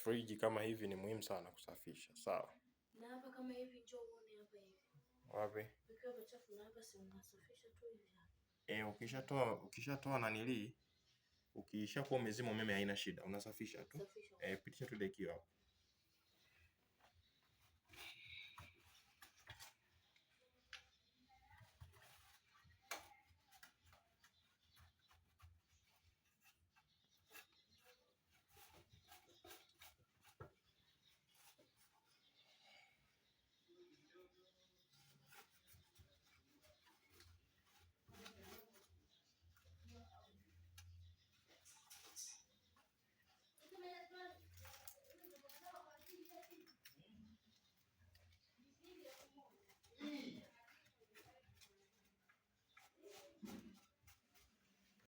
Friji kama hivi ni muhimu sana kusafisha, sawa. Na hapa kama hivi, njoo uone hapa hivi. Wapi? Vikiwa vichafu na hapa si unasafisha tu hivi. Eh, ukishatoa nanilii, ukishakuwa umezima umeme haina shida, unasafisha tu. Safisha. Eh, pitisha tu dekio hapo.